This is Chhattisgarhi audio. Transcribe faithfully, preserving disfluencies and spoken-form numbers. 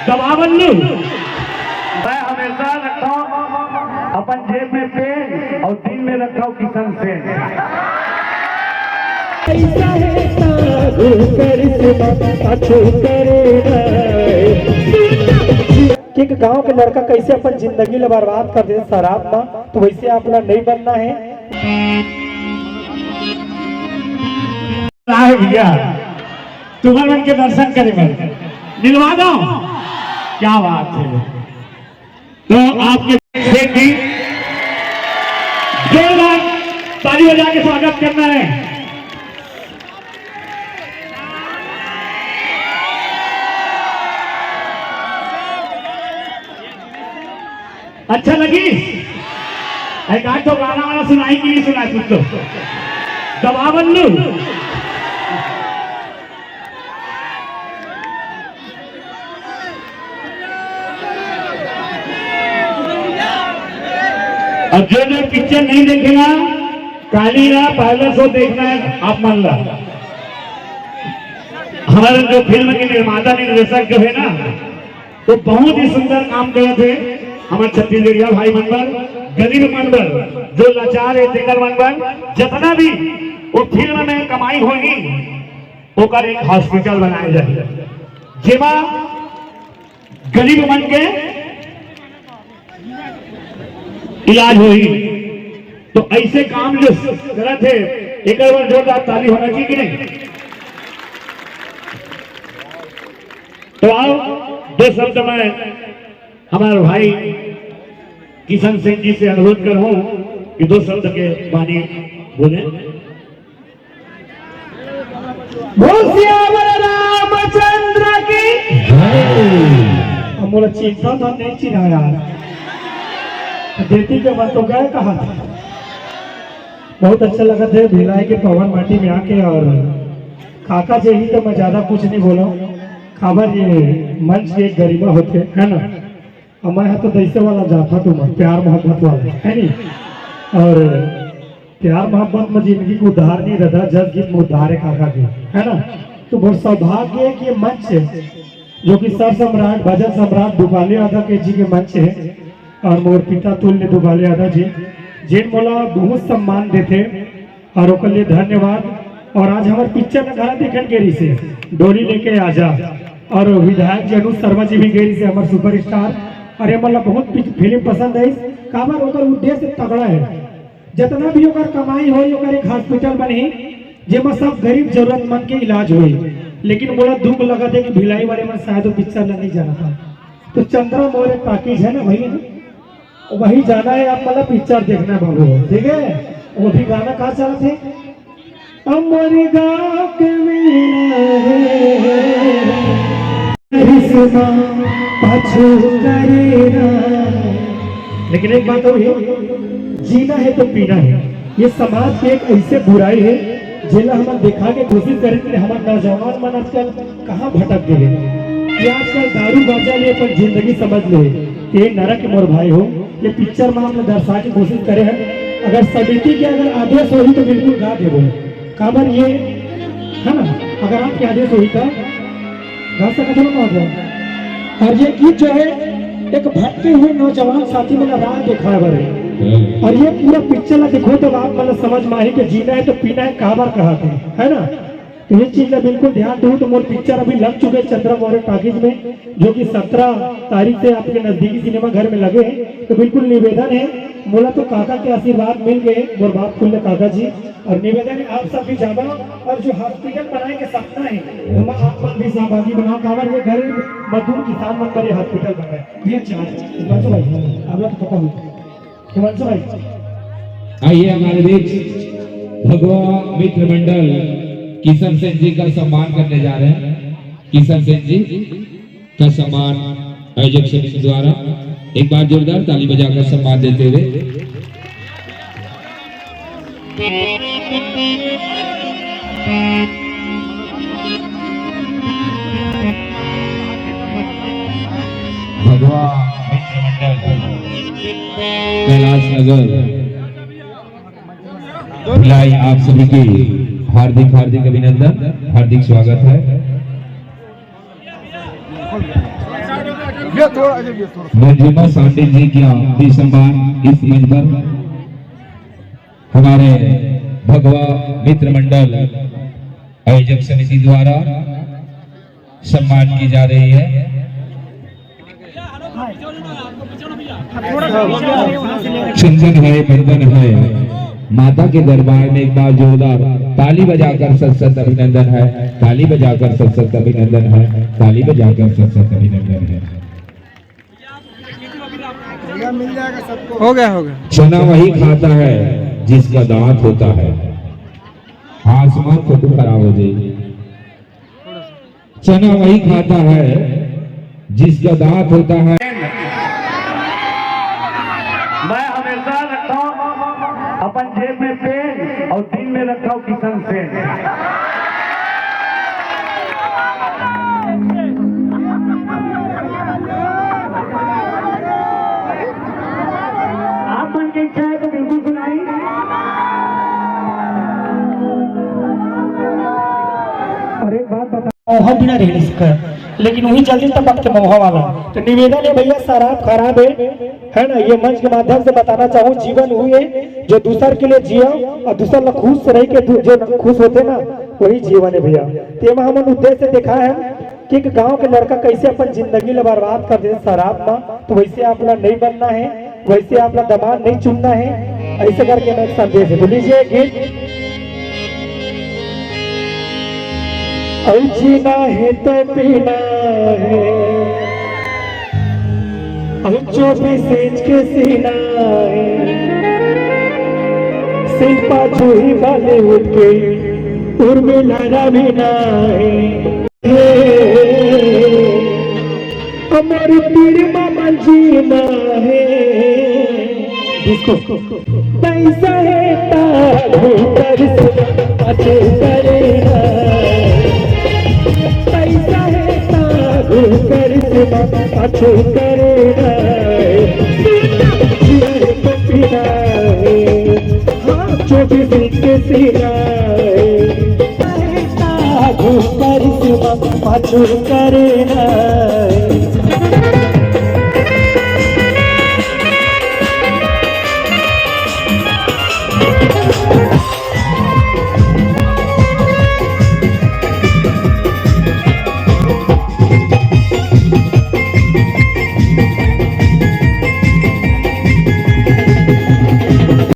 दबावन नू। मैं हमेशा रखता हूँ अपन जेब में पेन और दिल में रखता हूँ किशन सेन। एक गांव के लड़का कैसे अपन जिंदगी ला बर्बाद कर दे शराब मा, तो वैसे आप ला नहीं बनना है। आए भैया, तुमन मन के दर्शन करे बर मिलवा दो। क्या बात है। तो आपके सेठ जी जोरदार ताली बजा के स्वागत करना है। अच्छा लगी? एक आध तो गाना वाना सुनाई कि नहीं सुनाई कुछ तो? दबावन नू। अब जो जो पिक्चर नहीं देखेगा, काली ला पहला शो देखना है आप मन ला। हमारे जो फिल्म के निर्माता निर्देशक जो है ना, वो बहुत ही सुंदर काम करे थे। हमारे छत्तीसगढ़िया भाई मन बर, गरीब मन बर, जो लाचार है तेकर मन बर, जितना भी वो फिल्म में कमाई होगी, ओकर एक हॉस्पिटल बनाए जाए, जेमा गरीब मन के इलाज होही। तो ऐसे काम जो करत हे, एक बार जोरदार ताली होना चाहिए कि नहीं? तो आओ, दो शब्द मैं हमारे भाई किशन सिंह जी से अनुरोध करूं कि दो शब्द के बानी बोले। बोल सियावर रामचंद्र की। अब मोला चिंता तो नहीं चिन्हा यार, देती के बात तो गए कहा था। बहुत अच्छा लगा थे भिलाई के पावन माटी में आके, और काका जी ही तो मैं ज्यादा कुछ नहीं बोला, काबर ये मंच के एक गरिमा होते है ना। अब मैं ह तो दइसे वाला जात हँव तुमन, प्यार मोहब्बत वाला, है नी? और प्यार मोहब्बत में जिंदगी के उद्धार नहीं रहता, जस गीत में उद्धार है काका जी, है ना? तो बहुत सौभाग्य है कि ये मंच है, जो कि सर सम्राट, भजन सम्राट दुबाले यादव के जी के मंच है और मोर पिता तुल्य दुबाले यादव जी, जिन मोला बहुत सम्मान देते, और ओकर लिए धन्यवाद। और आज हमर पिक्चर ल घला देखन गे रहिस हे, डोली लेके आजा, और विधायक जी अनुज शर्मा जी भी गे रहिस हे, हमर सुपरस्टार। और ये मतलब बहुत पि-, फिल्म पसंद है, काबर ओकर उद्देश्य तगड़ा है। जितना भी ओकर कमाई होई, ओकर एक हॉस्पिटल बनही, जेमा सब गरीब जरूरतमंद के इलाज होई। लेकिन मोला दुख लगत है कि भिलाई वाले मन शायद वो पिक्चर ल नहीं जानता। तो चंद्रा मौर्य टॉकीज है ना भैया, वही जाना है आप, मतलब पिक्चर देखना है बाबू, ठीक है? वो भी गाना कहाँ चलत है? अमर गाँव के मीना रे, करिश्मा पाछू करे ना। लेकिन एक बात और है, जीना है तो पीना है। ये समाज की एक ऐसे बुराई है, जेला हमन दिखा के कोशिश करें कि हमर नौजवान मन आजकल कहाँ भटक गए हैं? ये आजकल दारू गांजा लिए अपन जिंदगी समझ ले, ये नरक है मोर भाई हो। ये पिक्चर में हमने दर्शा के कोशिश करे हैं। अगर समिति के अगर आदेश होही तो बिल्कुल गा देबो। काबर ये, है ना, अगर आपके आदेश होही तो गा सकत हो ना। और ये गीत जो है, एक भटके हुए नौजवान साथी मन ला राह दिखाए बर है। और ये पूरा पिक्चर ला देखो तो आप मतलब समझ में आही कि जीना है तो पीना है, काबर कहा थे, है ना? तो ये चीज ला बिल्कुल ध्यान दो। तो मोर पिक्चर अभी लग चुके हैं चंद्रा मौर्य टॉकीज में, जो कि सत्रह तारीख से आपके नजदीकी सिनेमा घर में लगे हैं। तो बिल्कुल निवेदन है, मोला तो काका के आशीर्वाद मिल गए, मोर बाप कुल्ले काका जी। और निवेदन है आप सब भी जाना, और जो हॉस्पिटल बनाए के सपना है, ओमा आप मन भी सहभागी बनाओ। काबर ये गरीब मजदूर किसान मन बर ये हॉस्पिटल बना है। ये चार, हिमांशु भाई, आप लोग तो पता हो। हिमांशु भाई। आइए हमारे बीच भगवा मित्र मंडल किशन सेन जी का सम्मान करने जा रहे हैं। किशन सेन जी का सम्मान आयोजक समिति द्वारा एक बार जोरदार ताली बजाकर सम्मान देते हुए। भगवा मित्र मंडल, कैलाश नगर, भिलाई, आप सभी की हार्दिक हार्दिक अभिनंदन, हार्दिक स्वागत है। ये थोड़ा, ये थोड़ा। मंजिमा सांडिल जी का भी सम्मान इस मंच पर हमारे भगवा मित्र मंडल आयोजक समिति द्वारा सम्मान की जा रही है। चंदन है, बंदन है। माता के दरबार में एक बार जोरदार ताली बजाकर सत सत अभिनंदन है, ताली बजाकर सत सत अभिनंदन है, ताली बजाकर सत सत अभिनंदन है। हो गया, हो गया। चना वही खाता है जिसका दांत होता है। आसमान फोटो खराब हो जाएगी। चना वही खाता है जिसका दांत होता है। मैं हमेशा रखता हूँ अपन जेब में पेन और दिन में रखता हूँ किशन सेन। आप मन के इच्छा है तो बिल्कुल सुनाई। और एक बात बता, मौहा बिना रह नहीं सकता, लेकिन वही जल्दी टपक के मौहा वाला। तो निवेदन है भैया, शराब खराब है, है ना? ये मंच के माध्यम से बताना चाहूँ, जीवन हुई है जो दूसर के लिए जिया और दूसर ला खुश रह के दू- जो खुश होते ना, वही जीवन है भैया। तेमा हमन उद्देश्य देखा है कि एक गांव के लड़का कैसे अपन जिंदगी ला बर्बाद कर देते शराब मा, तो वैसे आप ला नहीं बनना है, वैसे आप ला दमाद नहीं चुनना है। ऐसे करके मैं एक संदेश है। तो लीजिए गीत। और जीना है तो पीना है, और चौबीस इंच के सीना है, सिंह पाछू ही बॉलीवुड के उर्मिला रवीना है। हमारी पीढ़ी मा जीना है। डिस्को। पैसा है तारू करिश्मा पाछू करेगा। पैसा है तारू करिश्मा पाछू करेगा। जीना है तो पीना है, हाँ, चौबीस इंच के सीना है। तारू करिश्मा पाछू करेगा।